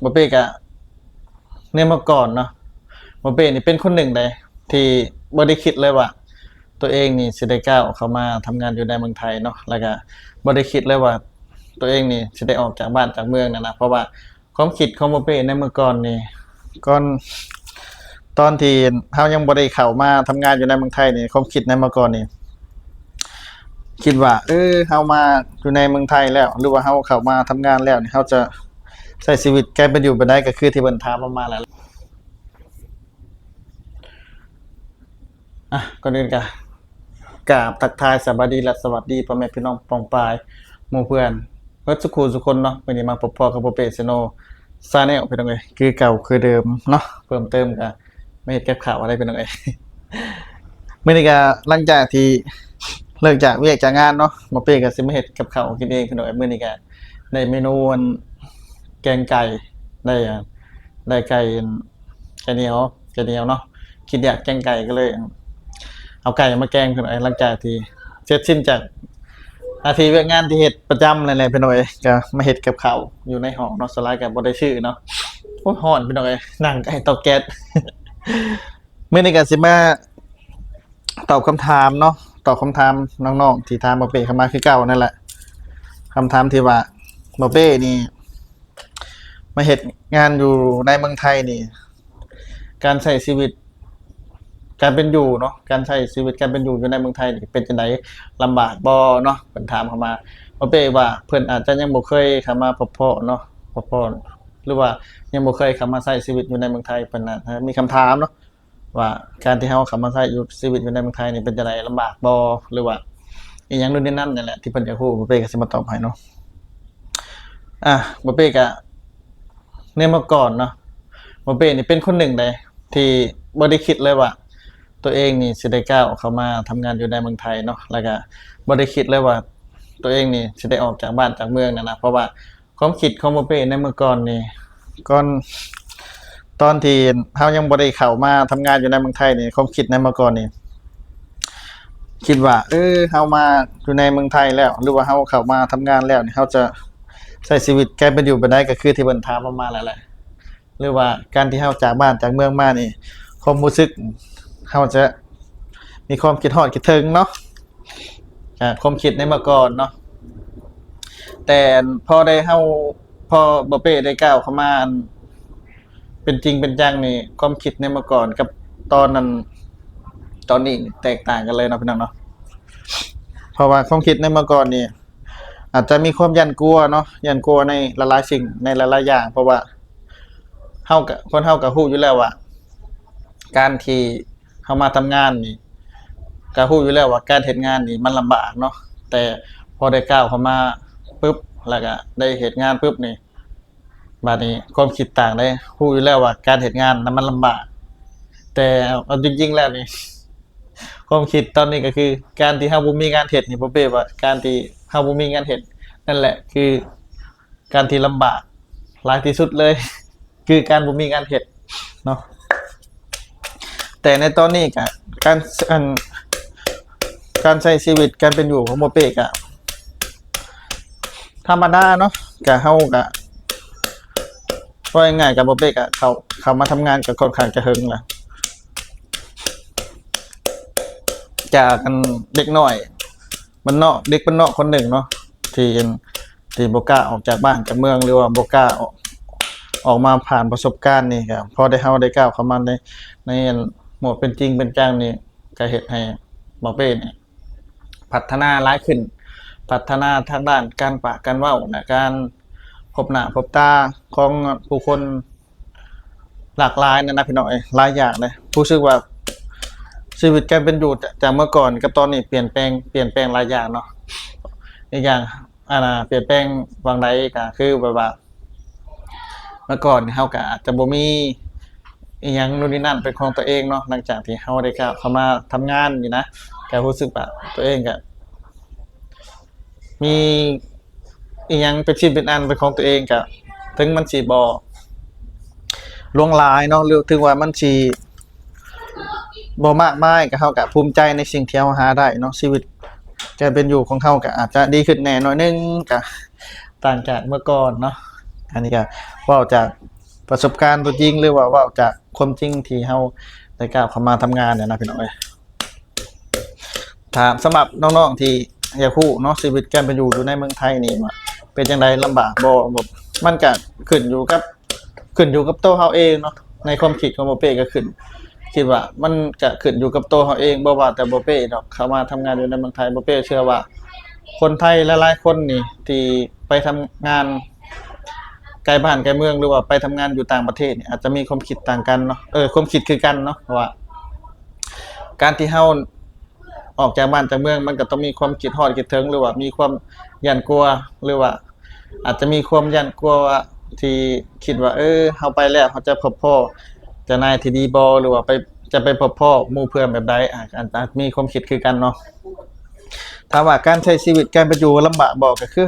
ບໍ່ເປ້ກະ ໃນເມື່ອກ່ອນເນາະ ບໍ່ເປ້ນີ້ເປັນຄົນໜຶ່ງໃດ ທີ່ບໍ່ໄດ້ຄິດເລີຍວ່າ ຕົວເອງນີ້ຊິໄດ້ກ້າວເຂົ້າມາທຳງານຢູ່ໃນເມືອງໄທເນາະ ແລ້ວກະບໍ່ໄດ້ຄິດເລີຍວ່າ ຕົວເອງນີ້ຊິໄດ້ອອກຈາກບ້ານຈາກເມືອງນັ້ນນະ ເພາະວ່າຄວາມຄິດຂອງບໍ່ເປ້ໃນເມື່ອກ່ອນນີ້ ກ່ອນ ຕອນທີ່ເຮົາຍັງບໍ່ໄດ້ເຂົ້າມາທຳງານຢູ່ໃນເມືອງໄທນີ້ ຄວາມຄິດໃນເມື່ອກ່ອນນີ້ ຄິດວ່າ ເອີ ເຮົາມາຢູ່ໃນເມືອງໄທແລ້ວ ຫຼືວ່າເຮົາເຂົ້າມາທຳງານແລ້ວນີ້ ເຮົາຈະໃຊ້ຊີວິດການເປັນຢູ່ແບບໃດ ກໍຄືທີ່ເພິ່ນຖາມເຮົາມາແລ້ວ. ອ່ະ ກ່ອນອື່ນກະກາບທັກທາຍສະບາຍດີ ແລະ ສະຫວັດດີພໍ່ແມ່ພີ່ນ້ອງປ້ອງປາຍ ໝູ່ເພື່ອນເບິດສຸຂູສຸຄົນເນາະ. ມື້ນີ້ມາພົບພໍ້ກັບບໍ່ເປ້ Channel Channel ພີ່ນ້ອງເອີຍ ຄືເກົ່າຄືເດີມເນາະ. ເພີ່ມເຕີມກະມາເຮັດກັບເຂົ້າໄດ້ພີ່ນ້ອງເອີຍ. ມື້ນີ້ກະຫຼັງຈາກທີ່ເລີກຈາກວຽກຈາກງານເນາະ ບໍ່ເປ້ກະຊິມາເຮັດກັບເຂົ້າກິນເອງພີ່ນ້ອງເອີຍ. ມື້ນີ້ກະໄດ້ເມນູອັນ ແກງໄກ່ ໄດ້ ໄດ້ໄກ່ ໄກ່ໜຽວ ໄກ່ໜຽວເນາະ ຄິດຢາກແກງໄກ່ ກໍເລີຍເອົາໄກ່ມາແກງພີ່ນ້ອງເອີຍ. ຫຼັງຈາກທີ່ເສັດສິ້ນຈາກໜ້າທີ່ວຽກງານທີ່ເຮັດປະຈຳນັ້ນແຫຼະພີ່ນ້ອງເອີຍ ກໍມາເຮັດກັບເຂົ້າຢູ່ໃນຫ້ອງເນາະ ສ່ວນຫຼາຍກໍບໍ່ໄດ້ຊື້ເນາະ. ໂອ້ຍ ຮ້ອນພີ່ນ້ອງເອີຍ ນັ່ງໃກ້ເຕົາແກັສ. ມື້ນີ້ກໍຊິມາຕອບຄຳຖາມເນາະ ຕອບຄຳຖາມນ້ອງໆທີ່ຖາມບໍ່ເປ້ເຂົ້າມາຄືເກົ່ານັ້ນແຫຼະ. ຄຳຖາມທີ່ວ່າ ບໍ່ເປ້ນີ້ ມາເຮັດງານຢູ່ໃນເມືອງໄທນີ້ ການໃຊ້ຊີວິດ ການເປັນຢູ່ເນາະ ການໃຊ້ຊີວິດການເປັນຢູ່ຢູ່ໃນເມືອງໄທນີ້ເປັນຈັ່ງໃດ ລຳບາກບໍ່ເນາະ ເພິ່ນຖາມເຂົ້າມາ. ບໍ່ເປ້ວ່າເພິ່ນອາດຈະຍັງບໍ່ເຄີຍເຂົ້າມາພົບພໍ້ເນາະ ພົບພໍ້ ຫຼືວ່າຍັງບໍ່ເຄີຍເຂົ້າມາໃຊ້ຊີວິດຢູ່ໃນເມືອງໄທ ເພິ່ນອາດຈະມີຄຳຖາມເນາະ ວ່າການທີ່ເຮົາເຂົ້າມາໃຊ້ຢູ່ ຊີວິດຢູ່ໃນເມືອງໄທນີ້ເປັນຈັ່ງໃດ ລຳບາກບໍ່ ຫຼືວ່າອີ່ຫຍັງໂນ່ນນີ້ນັ້ນນີ້ແຫຼະ ທີ່ເພິ່ນຢາກຮູ້ ບໍ່ເປ້ກໍຊິມາຕອບໃຫ້ເນາະ. ອ່ະ ບໍ່ເປ້ກະ ໃນເມື່ອກ່ອນເນາະ ບໍ່ເປ້ນີ້ເປັນຄົນໜຶ່ງໃດ ທີ່ບໍ່ໄດ້ຄິດເລີຍວ່າ ຕົວເອງນີ້ຊິໄດ້ກ້າວເຂົ້າມາທຳງານຢູ່ໃນເມືອງໄທເນາະ ແລ້ວກະບໍ່ໄດ້ຄິດເລີຍວ່າ ຕົວເອງນີ້ຊິໄດ້ອອກຈາກບ້ານຈາກເມືອງນັ້ນນະ ເພາະວ່າ ຄວາມຄິດຂອງບໍ່ເປ້ໃນເມື່ອກ່ອນນີ້ ກ່ອນ ຕອນທີ່ເຮົາຍັງບໍ່ໄດ້ເຂົ້າມາທຳງານຢູ່ໃນເມືອງໄທນີ້ ຄວາມຄິດໃນເມື່ອກ່ອນນີ້ ຄິດວ່າ ເອີ ເຮົາມາຢູ່ໃນເມືອງໄທແລ້ວ ຫຼືວ່າເຮົາເຂົ້າມາທຳງານແລ້ວນີ້ ເຮົາຈະໃຊ້ຊີວິດການເປັນຢູ່ແບບໃດ ກໍຄືທີ່ເພິ່ນຖາມເຮົາມາແລ້ວແຫຼະ ຫຼືວ່າການທີ່ເຮົາຈາກບ້ານຈາກເມືອງມານີ້ ຄວາມຮູ້ສຶກເຮົາຈະມີຄວາມຄິດຮອດຄິດເຖິງເນາະ ອ່າ ຄວາມຄິດໃນເມື່ອກ່ອນເນາະ. ແຕ່ພໍໄດ້ເຮົາ ພໍບໍ່ເປ້ໄດ້ກ້າວເຂົ້າມາ ອັນ ເປັນຈິງເປັນຈັງນີ້ ຄວາມຄິດໃນເມື່ອກ່ອນກັບຕອນນັ້ນ ຕອນນີ້ແຕກຕ່າງກັນເລີຍເນາະ ພີ່ນ້ອງເນາະ. ເພາະວ່າຄວາມຄິດໃນເມື່ອກ່ອນນີ້ ອາດຈະມີຄວາມຢ້ານກົວເນາະ ຢ້ານກົວໃນຫຼາຍໆສິ່ງ ໃນຫຼາຍໆຢ່າງ ເພາະວ່າເຮົາກະ ຄົນເຮົາກະຮູ້ຢູ່ແລ້ວວ່າ ການທີ່ເຮົາມາທຳງານນີ້ ກະຮູ້ຢູ່ແລ້ວວ່າການເຮັດງານນີ້ມັນລຳບາກເນາະ ແຕ່ພໍໄດ້ກ້າວເຂົ້າມາປຶບ ແລ້ວກະໄດ້ເຮັດງານປຶບນີ້ ບາດນີ້ຄວາມຄິດຕ່າງເດ້ ຮູ້ຢູ່ແລ້ວວ່າການເຮັດງານນະມັນລຳບາກ ແຕ່ເອົາ ເອົາຈິງໆແລ້ວນີ້ ຄວາມຄິດຕອນນີ້ກໍຄື ການທີ່ເຮົາບໍ່ມີງານເຮັດນີ້ ບໍ່ເປ້ວ່າການທີ່ເຮົາບໍ່ມີງານເຮັດນັ້ນແຫຼະ ຄືການທີ່ລຳບາກຫຼາຍທີ່ສຸດເລີຍ ຄືການບໍ່ມີງານເຮັດເນາະ. ແຕ່ໃນຕອນນີ້ກະ ການ ອັນ ການໃຊ້ຊີວິດ ການເປັນຢູ່ຂອງບໍ່ເປ້ກະທຳມະດາເນາະ ກະ ເຮົາກະ ເວົ້າງ່າຍໆ ກະບໍ່ເປ້ກະເຂົ້າ ເຂົ້າມາທຳງານກະຂ້ອນຂ້າງຈະເຫິງລະ ຈາກ ອັນ ເດັກນ້ອຍບ້ານນອກ ເດັກບ້ານນອກຄົນໜຶ່ງເນາະ ທີ່ ທີ່ບໍ່ກ້າອອກຈາກບ້ານຈາກເມືອງ ຫຼືວ່າບໍ່ກ້າອອກ ອອກມາຜ່ານປະສົບການນີ້ ກະພໍໄດ້ ເຮົາໄດ້ກ້າວເຂົ້າມາໃນ ໃນ ອັນ ໂໝດເປັນຈິງເປັນຈັງນີ້ ກະເຮັດໃຫ້ບໍ່ເປ້ນີ້ພັດທະນາຫຼາຍຂຶ້ນ ພັດທະນາທາງດ້ານການປາກການເວົ້າ ແລະ ການພົບໜ້າພົບຕາຂອງຜູ້ຄົນ ຫຼາກຫຼາຍນະ ນະ ພີ່ນ້ອງເອີຍ ຫຼາຍຢ່າງເດ້ ຮູ້ສຶກວ່າຊີວິດການເປັນຢູ່ຈາກເມື່ອກ່ອນກັບຕອນນີ້ປ່ຽນແປງ ປ່ຽນແປງຫຼາຍຢ່າງເນາະ. ອີກຢ່າງ ອັນນ່າ ປ່ຽນແປງຫວ່າງໃດ ກໍຄືແບບວ່າ ເມື່ອກ່ອນເຮົາກໍອາດຈະບໍ່ມີອີ່ຫຍັງໂນ່ນນີ້ນັ້ນເປັນຂອງຕົວເອງເນາະ ຫຼັງຈາກທີ່ເຮົາໄດ້ກ້າວເຂົ້າມາທຳງານນີ້ນະ ກໍຮູ້ສຶກວ່າຕົວເອງກໍ ມີອີ່ຫຍັງເປັນຊິ້ນເປັນອັນເປັນຂອງຕົວເອງ ກະເຖິງມັນຊິບໍ່ຫຼວງຫຼາຍເນາະ ຫຼືເຖິງວ່າມັນຊິບໍ່ມາກມາຍ ກະເຮົາກະພູມໃຈໃນສິ່ງທີ່ເຮົາຫາໄດ້ເນາະ ຊີວິດການເປັນຢູ່ຂອງເຮົາກະອາດຈະດີຂຶ້ນແດ່ໜ້ອຍໜຶ່ງ ກະຕ່າງຈາກເມື່ອກ່ອນເນາະ. ອັນນີ້ກໍເວົ້າຈາກປະສົບການຕົວຈິງ ຫຼືວ່າເວົ້າຈາກຄວາມຈິງທີ່ເຮົາໄດ້ກ້າວເຂົ້າມາທຳງານນີ້ນະ ພີ່ນ້ອງເອີຍ. ຖ້າສຳລັບນ້ອງໆທີ່ຢາກຮູ້ເນາະ ຊີວິດການເປັນຢູ່ຢູ່ໃນເມືອງໄທນີ້ວ່າເປັນຈັ່ງໃດ ລຳບາກບໍ່ ບໍ່ ມັນກະຂຶ້ນຢູ່ກັບ ຂຶ້ນຢູ່ກັບໂຕເຮົາເອງເນາະ. ໃນຄວາມຄິດຂອງບໍ່ເປ້ກໍຂຶ້ນ ຄິດວ່າມັນກະຂຶ້ນຢູ່ກັບໂຕເຮົາເອງ ບໍ່ວ່າແຕ່ບໍ່ເປ້ດອກ ເຂົ້າມາທຳງານຢູ່ໃນເມືອງໄທ ບໍ່ເປ້ເຊື່ອວ່າຄົນໄທຫຼາຍໆຄົນນີ້ທີ່ໄປທຳງານໄກບ້ານໄກເມືອງ ຫຼືວ່າໄປທຳງານຢູ່ຕ່າງປະເທດນີ້ ອາດຈະມີຄວາມຄິດຕ່າງກັນເນາະ ເອີ ຄວາມຄິດຄືກັນເນາະ ເພາະວ່າ ການທີ່ເຮົາອອກຈາກບ້ານຈາກເມືອງ ມັນກໍຕ້ອງມີຄວາມຄິດຮອດຄິດເຖິງ ຫຼືວ່າມີຄວາມຢ້ານກົວ ຫຼືວ່າອາດຈະມີຄວາມຢ້ານກົວທີ່ຄິດວ່າ ເອີ ເຮົາໄປແລ້ວເຮົາຈະພົບພໍ້ເຈົ້ານາຍທີ່ດີບໍ່ ຫຼືວ່າໄປ ຈະໄປພົບພໍ້ໝູ່ເພື່ອນແບບໃດ ອາດ ອາດ ອາດມີຄວາມຄິດຄືກັນເນາະ. ຖາມວ່າການໃຊ້ຊີວິດ ການເປັນຢູ່ລຳບາກບໍ່ ກໍຄື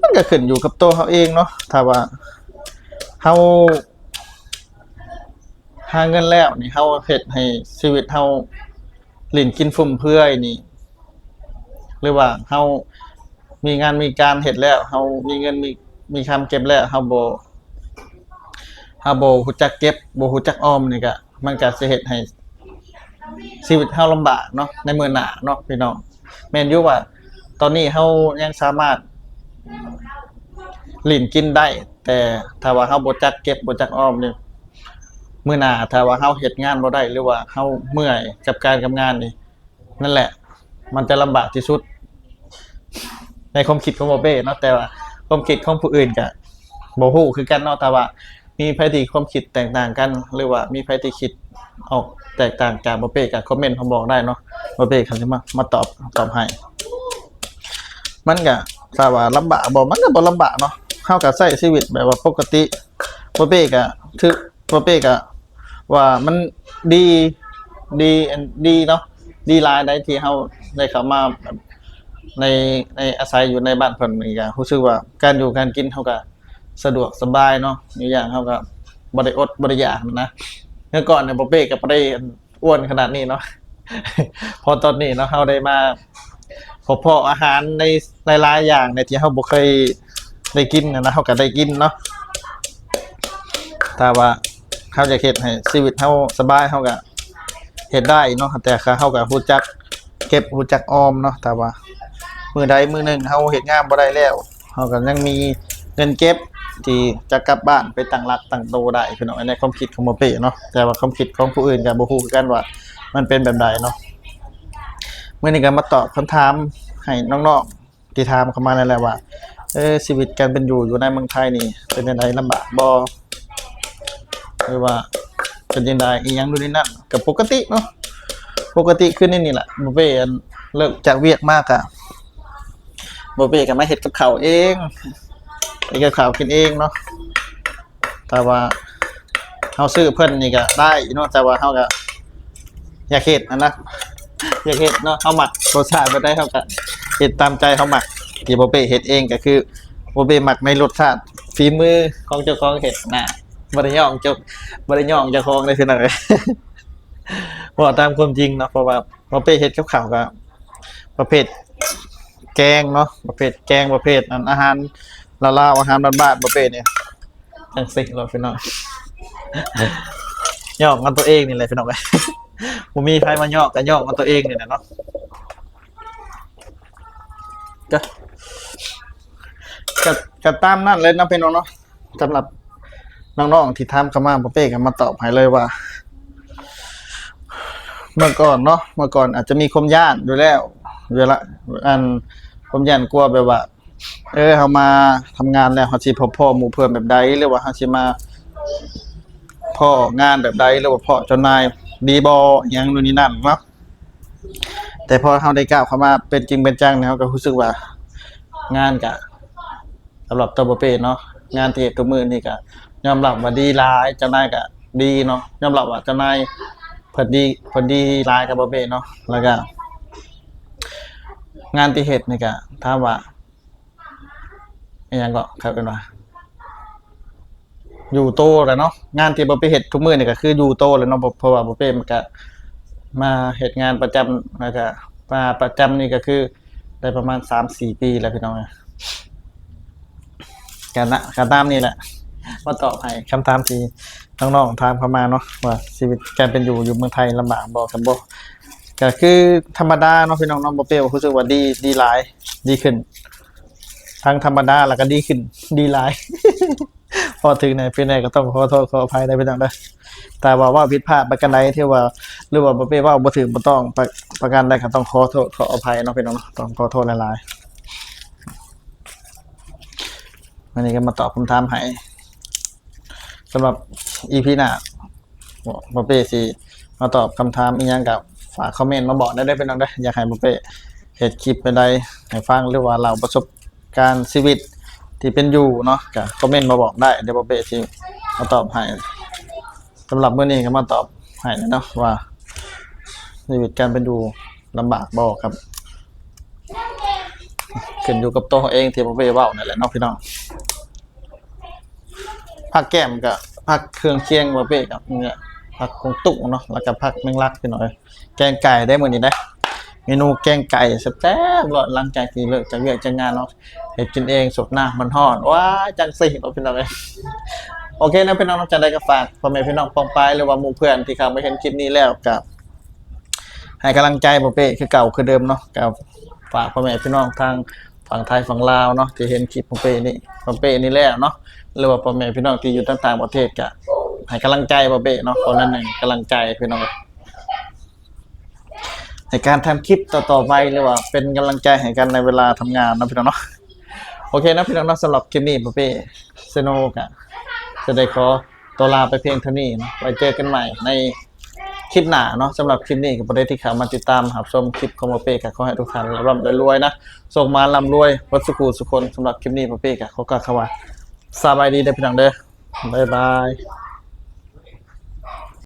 ມັນກໍຂຶ້ນຢູ່ກັບໂຕເຮົາເອງເນາະ. ຖ້າວ່າເຮົາ ຫາເງິນແລ້ວນີ້ ເຮົາເຮັດໃຫ້ຊີວິດເຮົາຫຼິ້ນກິນຟຸມເຟືອຍນີ້ ຫຼືວ່າເຮົາມີງານມີການເຮັດແລ້ວ ເຮົາມີເງິນມີ ມີຄຳເກັບແລ້ວ ເຮົາບໍ່ ເຮົາບໍ່ຮູ້ຈັກເກັບ ບໍ່ຮູ້ຈັກອອມນີ້ກະ ມັນກະຊິເຮັດໃຫ້ຊີວິດເຮົາລຳບາກເນາະ ໃນມື້ໜ້າເນາະ ພີ່ນ້ອງ. ແມ່ນຢູ່ວ່າຕອນນີ້ເຮົາຍັງສາມາດຫຼິ້ນກິນໄດ້ ແຕ່ຖ້າວ່າເຮົາບໍ່ຈັກເກັບ ບໍ່ຈັກອອມນີ້ ມື້ໜ້າຖ້າວ່າເຮົາເຮັດງານບໍ່ໄດ້ ຫຼືວ່າເຮົາເມື່ອຍກັບການກັບງານນີ້ ນັ້ນແຫຼະ ມັນຈະລຳບາກທີ່ສຸດ ໃນຄວາມຄິດຂອງບໍ່ເປ້ເນາະ. ແຕ່ວ່າຄວາມຄິດຂອງຜູ້ອື່ນກະບໍ່ຮູ້ຄືກັນເນາະ. ຖ້າວ່າມີໃຜທີ່ຄວາມຄິດແຕກຕ່າງກັນ ຫຼືວ່າມີໃຜທີ່ຄິດອອກແຕກຕ່າງຈາກບໍ່ເປ້ ກະຄອມເມັນມາບອກໄດ້ເນາະ. ບໍ່ເປ້ກະຊິມາ ມາຕອບ ຕອບໃຫ້. ມັນກະ ຖ້າວ່າລຳບາກບໍ່ ມັນກະບໍ່ລຳບາກເນາະ. ເຮົາກະໃຊ້ຊີວິດແບບວ່າປົກກະຕິ ບໍ່ເປ້ກະຖື ບໍ່ເປ້ກະວ່າມັນດີ ດີ ອັນ ດີເນາະ ດີຫຼາຍໃດທີ່ເຮົາໄດ້ເຂົ້າມາໃນ ໃນອາໄສຢູ່ໃນບ້ານເພິ່ນນີ້ ກະຮູ້ສຶກວ່າການຢູ່ການກິນເຮົາກະສະດວກສະບາຍເນາະ. ອີກຢ່າງເຮົາກະບໍ່ໄດ້ອົດບໍ່ໄດ້ຢາກນະ. ເມື່ອກ່ອນນີ້ບໍ່ເປ້ກະບໍ່ໄດ້ ອ້ວນຂະໜາດນີ້ເນາະ. ພໍຕອນນີ້ເນາະ ເຮົາໄດ້ມາພົບພໍ້ອາຫານໃນຫຼາຍໆຢ່າງໃນທີ່ເຮົາບໍ່ເຄີຍໄດ້ກິນນະ ເຮົາກະໄດ້ກິນເນາະ. ຖ້າວ່າເຮົາຢາກເຮັດໃຫ້ຊີວິດເຮົາສະບາຍ ເຮົາກະເຮັດໄດ້ເນາະ ແຕ່ເຮົາກະຮູ້ຈັກເກັບ ຮູ້ຈັກອອມເນາະ. ຖ້າວ່າມື້ໃດມື້ໜຶ່ງເຮົາເຮັດງານບໍ່ໄດ້ແລ້ວ ເຮົາກໍຍັງມີເງິນເກັບທີ່ຈະກັບບ້ານໄປຕັ້ງຫຼັກຕັ້ງໂຕໄດ້ ພີ່ນ້ອງ ໃນຄວາມຄິດຂອງບໍ່ເປ້ເນາະ. ແຕ່ວ່າຄວາມຄິດຂອງຜູ້ອື່ນກໍບໍ່ຮູ້ຄືກັນວ່າມັນເປັນແບບໃດເນາະ. ມື້ນີ້ກໍມາຕອບຄຳຖາມໃຫ້ນ້ອງໆທີ່ຖາມເຂົ້າມານັ້ນແຫຼະວ່າ ເອີ ຊີວິດການເປັນຢູ່ ຢູ່ໃນເມືອງໄທນີ້ເປັນຈັ່ງໃດ ລຳບາກບໍ່ ຫຼືວ່າເປັນຈັ່ງໃດ ອີ່ຫຍັງໂດຍນີ້ນັ້ນ ກໍປົກກະຕິເນາະ ປົກກະຕິຄືໃນນີ້ແຫຼະ. ບໍ່ເປ້ ອັນ ເລີກຈາກວຽກມາກະ ບໍ່ເປ້ກໍມາເຮັດກັບເຂົ້າເອງ ເຮັດກັບເຂົ້າກິນເອງເນາະ. ຖ້າວ່າເຮົາຊື້ເພິ່ນນີ້ກໍໄດ້ເນາະ ແຕ່ວ່າເຮົາກໍຢາກເຮັດຫັ້ນນະ ຢາກເຮັດເນາະ. ເຮົາມັກລົດຊາດແບບໃດເຮົາກໍເຮັດຕາມໃຈເຮົາມັກ. ທີ່ບໍ່ເປ້ເຮັດເອງກໍຄືບໍ່ເປ້ມັກໃນລົດຊາດຝີມືຂອງເຈົ້າຂອງເຮັດນະ ບໍ່ໄດ້ຍ້ອງເຈົ້າ ບໍ່ໄດ້ຍ້ອງເຈົ້າຂອງເດ້ ພີ່ນ້ອງເອີຍ. ເວົ້າຕາມຄວາມຈິງເນາະ ເພາະວ່າບໍ່ເປ້ເຮັດກັບເຂົ້າກໍປະເພດແກງເນາະ ປະເພດແກງ ປະເພດ ອັນ ອາຫານລາວໆ ອາຫານບ້ານໆ ບໍ່ເປ້ນີ້ ຈັ່ງຊີ້ໂລດພີ່ນ້ອງ ຍ້ອງກັນຕົວເອງນີ້ແຫຼະພີ່ນ້ອງເອີຍ. ບໍ່ມີໃຜມາຍ້ອງ ກໍຍ້ອງກັນຕົວເອງນີ້ແຫຼະເນາະ. ກະ ກະ ກະຕາມນັ້ນເລີຍເນາະພີ່ນ້ອງເນາະ. ສຳລັບນ້ອງໆທີ່ຖາມເຂົ້າມາ ບໍ່ເປ້ກໍມາຕອບໃຫ້ເລີຍວ່າ ເມື່ອກ່ອນເນາະ ເມື່ອກ່ອນອາດຈະມີຄວາມຢ້ານຢູ່ແລ້ວ ເວລາ ອັນ ຄວາມຢ້ານກົວແບບວ່າ ເອີ ເຮົາມາທຳງານແລ້ວ ເຮົາຊິພົບພໍ້ໝູ່ເພື່ອນແບບໃດ ຫຼືວ່າເຮົາຊິມາພໍ້ງານແບບໃດ ຫຼືວ່າພໍ້ເຈົ້ານາຍດີບໍ່ ອີ່ຫຍັງໂນ່ນນີ້ນັ້ນເນາະ. ແຕ່ພໍເຮົາໄດ້ກ້າວເຂົ້າມາເປັນຈິງເປັນຈັງນີ້ ເຮົາກໍຮູ້ສຶກວ່າງານກະ ສຳລັບຕົວບໍ່ເປ້ເນາະ ງານທີ່ເຮັດທຸກມື້ນີ້ກະຍອມຮັບວ່າດີຫຼາຍ ເຈົ້ານາຍກະດີເນາະ. ຍອມຮັບວ່າເຈົ້ານາຍເພິ່ນດີ ເພິ່ນດີຫຼາຍກັບບໍ່ເປ້ເນາະ. ແລ້ວກະງານທີ່ເຮັດນີ້ກະ ຖາມວ່າ ອີ່ຫຍັງເກາະ ເຂົາເອີ້ນວ່າ ຢູ່ໂຕແຫຼະເນາະ. ງານທີ່ບໍ່ເປ້ເຮັດທຸກມື້ນີ້ກໍຄືຢູ່ໂຕແຫຼະເນາະ ເພາະວ່າບໍ່ເປ້ມັນກະມາເຮັດງານປະຈຳ ແລ້ວກະມາປະຈຳນີ້ກໍຄືໄດ້ປະມານສາມສີ່ປີແລ້ວ ພີ່ນ້ອງເອີຍ. ກະນະ ກະຕາມນີ້ແຫຼະ ມາຕອບໃຫ້ຄຳຖາມທີ່ນ້ອງໆຖາມເຂົ້າມາເນາະ ວ່າຊີວິດການເປັນຢູ່ ຢູ່ເມືອງໄທລຳບາກບໍ່ ກັນບໍ່ ກະຄືທຳມະດາເນາະພີ່ນ້ອງເນາະ ບໍ່ເປ້ຮູ້ສຶກວ່າດີ ດີຫຼາຍ ດີຂຶ້ນ ທັງທຳມະດາ ແລ້ວກະດີຂຶ້ນ ດີຫຼາຍ ເວົ້າຖືກແດ່ຜິດແດ່ກະຕ້ອງຂໍໂທດຂໍອະໄພເດີພີ່ນ້ອງເດີ ຖ້າວ່າເວົ້າຜິດພາດປະການໃດ ຖືວ່າ ຫຼືວ່າບໍ່ເປ້ເວົ້າບໍ່ຖືກບໍ່ຕ້ອງປະ ປະການໃດ ກະຕ້ອງຂໍໂທດຂໍອະໄພເນາະພີ່ນ້ອງເນາະ ຕ້ອງຂໍໂທດຫຼາຍໆ. ມື້ນີ້ກະມາຕອບຄຳຖາມໃຫ້ ສຳລັບອີພີໜ້າ ບໍ່ເປ້ຊິມາຕອບຄຳຖາມອີ່ຫຍັງກະຝາກຄອມເມັນມາບອກໄດ້ເດີພີ່ນ້ອງເດີ ຢາກໃຫ້ບໍ່ເປ້ເຮັດຄລິບແນວໃດໃຫ້ຟັງ ຫຼືວ່າເລົ່າປະສົບການຊີວິດທີ່ເປັນຢູ່ເນາະ ກະຄອມເມັນມາບອກໄດ້ ດຽວບໍ່ເປ້ຊິມາຕອບໃຫ້. ສຳລັບມື້ນີ້ກະມາຕອບໃຫ້ເນາະ ວ່າຊີວິດການເປັນຢູ່ລຳບາກບໍ່ ກັບ ຂຶ້ນຢູ່ກັບໂຕເຮົາເອງທີ່ບໍ່ເປ້ເວົ້ານັ້ນແຫຼະເນາະພີ່ນ້ອງ. ຜັກແກ້ມກະຜັກເຄື່ອງຄຽງ ບໍ່ເປ້ກະນີ້ແຫຼະ ຜັກກົງຕຸເນາະ ແລ້ວກະຜັກແມງລັກພີ່ນ້ອງເອີຍ. ແກງໄກ່ເດ້ມື້ນີ້ເດ້ ເມນູແກງໄກ່ແຊບໆ ເນາະ ຫຼັງຈາກທີ່ເລີກຈາກວຽກຈາກງານເນາະ ເຮັດກິນເອງ ສົດນ້ຳມັນຮ້ອນ ວ້າຍ ຈັ່ງຊີ້ເນາະພີ່ນ້ອງເອີຍ. ໂອເຄເນາະພີ່ນ້ອງເນາະ ຈັ່ງໃດກະຝາກພໍ່ແມ່ພີ່ນ້ອງປ້ອງປາຍ ຫຼືວ່າໝູ່ເພື່ອນທີ່ເຂົ້າມາເຫັນຄລິບນີ້ແລ້ວກະ ໃຫ້ກຳລັງໃຈບໍ່ເປ້ຄືເກົ່າຄືເດີມເນາະ ກະຝາກພໍ່ແມ່ພີ່ນ້ອງທາງຝັ່ງໄທຝັ່ງລາວເນາະ ທີ່ເຫັນຄລິບບໍ່ເປ້ນີ້ ບໍ່ເປ້ນີ້ແລ້ວເນາະ ຫຼືວ່າພໍ່ແມ່ພີ່ນ້ອງທີ່ຢູ່ທາງຕ່າງປະເທດກະໃຫ້ກຳລັງໃຈບໍ່ເປ້ເນາະ ຄົນລະໜຶ່ງກຳລັງໃຈພີ່ນ້ອງ ໃນການທຳຄລິບຕໍ່ໆໄປ ຫຼືວ່າເປັນກຳລັງໃຈໃຫ້ກັນໃນເວລາທຳງານເນາະພີ່ນ້ອງເນາະ. ໂອເຄເນາະພີ່ນ້ອງເນາະ ສຳລັບຄລິບນີ້ບໍ່ເປ້ ເຊໂນກະຈະໄດ້ຂໍ ຕົວລາໄປພຽງເທົ່ານີ້ເນາະ ໄວ້ເຈີກັນໃໝ່ໃນຄລິບໜ້າເນາະ. ສຳລັບຄລິບນີ້ກະຜູ້ໃດທີ່ເຂົ້າມາຕິດຕາມຮັບຊົມຄລິບຂອງບໍ່ເປ້ກະຂໍໃຫ້ທຸກທ່ານລ່ຳໆລວຍໆນະ ໂຊກໝານລ່ຳລວຍເບິດສູ່ຜູ້ສູ່ຄົນ. ສຳລັບຄລິບນີ້ບໍ່ເປ້ກະຂໍກ່າວຄຳວ່າ ສະບາຍດີເດີພີ່ນ້ອງເດີ ບາຍບາຍ.